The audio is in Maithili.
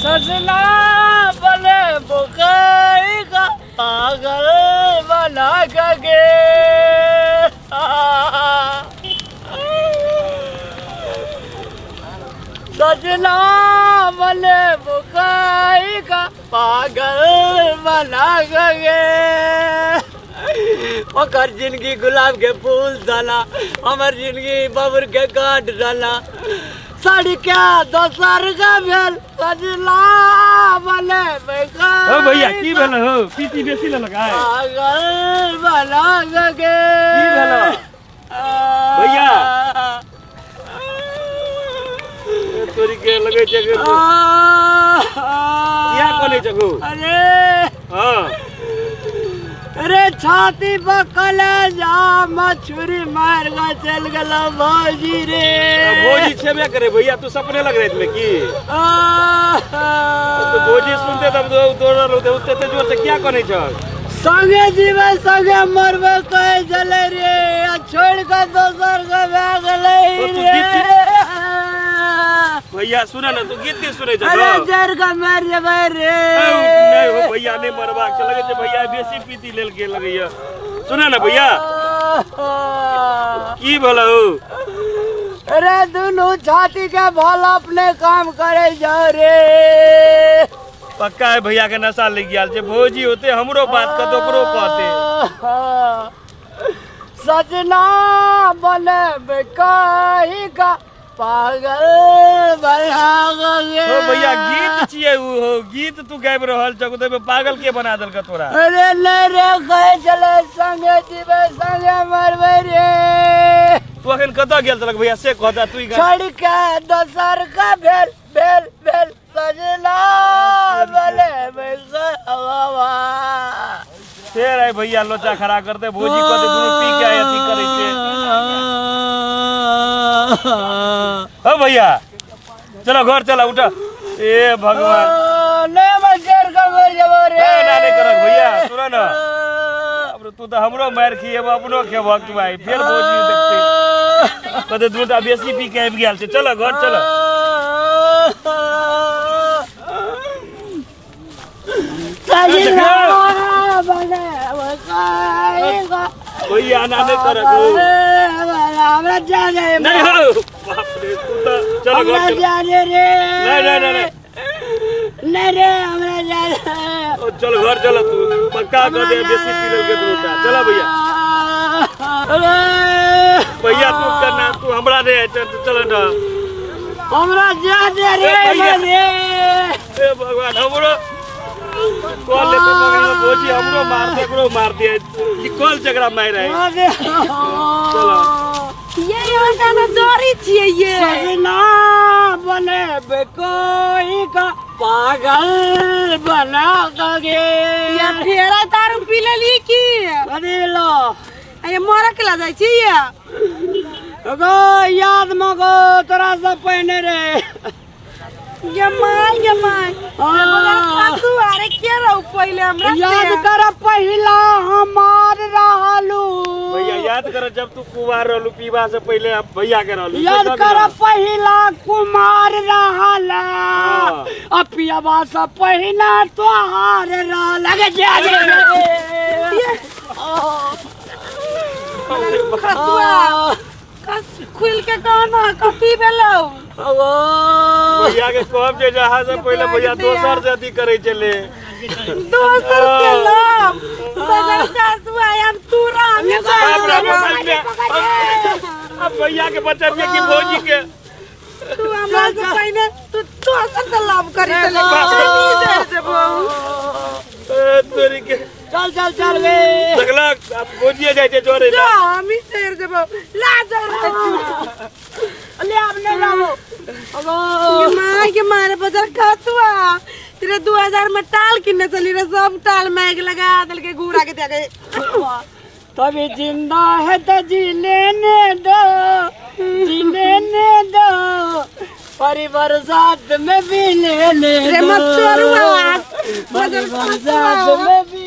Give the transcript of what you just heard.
सजना बने बुखाई का पागल बना के सजना बने बुखाई का पागल बना के ओकर जिंदगी गुलाब के फूल डाला, हमर जिंदगी बबुर के गांठ डाला। साड़ी क्या दोसर के भेल सजना बने हो भैया की भेल हो? पीती बेसी लेलक आइ? पागल बना के। की भेल भैया? तोरी के लगै छै कि किया कनै छौ? अरे हँ। अरे छाती पर कलेजा मछुरी मार के चल गेलो भौजी रे। भौजी छेबे करे भैया, तू सपने लग रहे में की तो भौजी सुनते तब दौड़ल होते उतते ते जोर से किया कनै छ? संगे जीवे संगे मरबे कहे चले रे, आ छोड़ के दोसर के भए गेलै तो तू रे। गीत भैया सुन न, तू गीत के सुनै छ? अरे जर के मर जेबै रे। नहीं हो भैया, नहीं मरबाक छै। लगै छै भैया बेसी पीती लेल के लगैया। सुन न भैया, की भेल हो? अरे दुनू छाती के भल अपने काम करे जाओ रे। पक्का है भैया के नशा लग गेल छै। भौजी होते हमरो बात कहते ओकरो कहते। सजना बने कहीं का पागल बना गए। हो भैया गीत छियै उ, हो गीत तू गाबि रहल छौ तऽ पागल के बना देलक तोरा? अरे नहीं रे, कहे चले संगे जीवे संगे मरबे रे। तू अखन कतऽ गेल छलक भैया से कहता तू ई गाना? छोड़ के दोसर का भेल भेल भेल सजना बने बाबा। फेर आइ भैया लोचा खड़ा करते, भौजी कहते दुनू पी के आइ अथी करै छै। हो भैया चलो घर चला, उठ। ए भगवान। नहीं मैं जर के मर जबो रे। ए, ना नहीं करक भैया, सुन न। अब तू तऽ हमरो मारि खिएबो अपनो खेबक तू आइ। फेर भौजी देखते कहते दूटा बेसी पी के आबि गेल छै। चलो घर चलो। भैया ना नहीं करक हो। हमरा जा जाए नहीं हो, बाप रे, तू तऽ चलो घर हमरा चलो। जा रे रे। नहीं नहीं नहीं नहीं। नहीं रे, हमरा जा रे। ओ, चल घर चलो। तू पक्का कह दे बेसी पी लेलकै दूटा। चलो भैया। अरे भैया तू करना, तू हमरा नहीं चल चल ना। हमरा जा दे रे। ए, भैया। रे। ए भगवान, हमरो कॉल लेते मगर भौजी हमरो मार दे एकरो मार दे ई कॉल जकरा मारि है। चलो। ये योजना जोरी छियै ये। सजना बने कोई का पागल बना के। या फेरा दारू पी लेली की? अरे लो। आ ये मरऽ के ला जाइ छी ये? गो याद मगो तोरा से पहिने रे। गे my, गे my. हाँ। तू अरे के रहू पहिले हमरा से? याद कर पहिला हमार रहलू। भैया याद कर जब तू कुवार रहलू पीबा से पहिले अब भैया के रहलू। याद कर पहिला कुमार रहला। हाँ। आ पियाबा से पहिला तोहार रहल। अगे जा जा। खतुआ खुल के कहना कथी भेलौ? भैया के कहब जे जहाँ से पहिले भैया दोसर से अथी करे छलै। दोसर के नाम बदल सासु आया तू राम। बाप रे, अब भैया के बचबिए कि भौजी के? तू हमरा से पहिने तू दोसर से लव करी छलै। ए, तोरी के। चल चल चल बे। देखलक अब भौजिए जाइ छै जोरे जा हम ही चढ़ जेबौ ला चढ़। ले अब नहीं जाबो। के माय के मारे बजर खतुआ तेरे 2000 में टाल किन्ने चली रे, सब टाल मैग लगा देलके घूरा के दे। तभी जिंदा है तो जी लेने दो, जी लेने दो, परिवार साथ में भी ले ले रे दो। मत चोरुआ, परिवार साथ में भी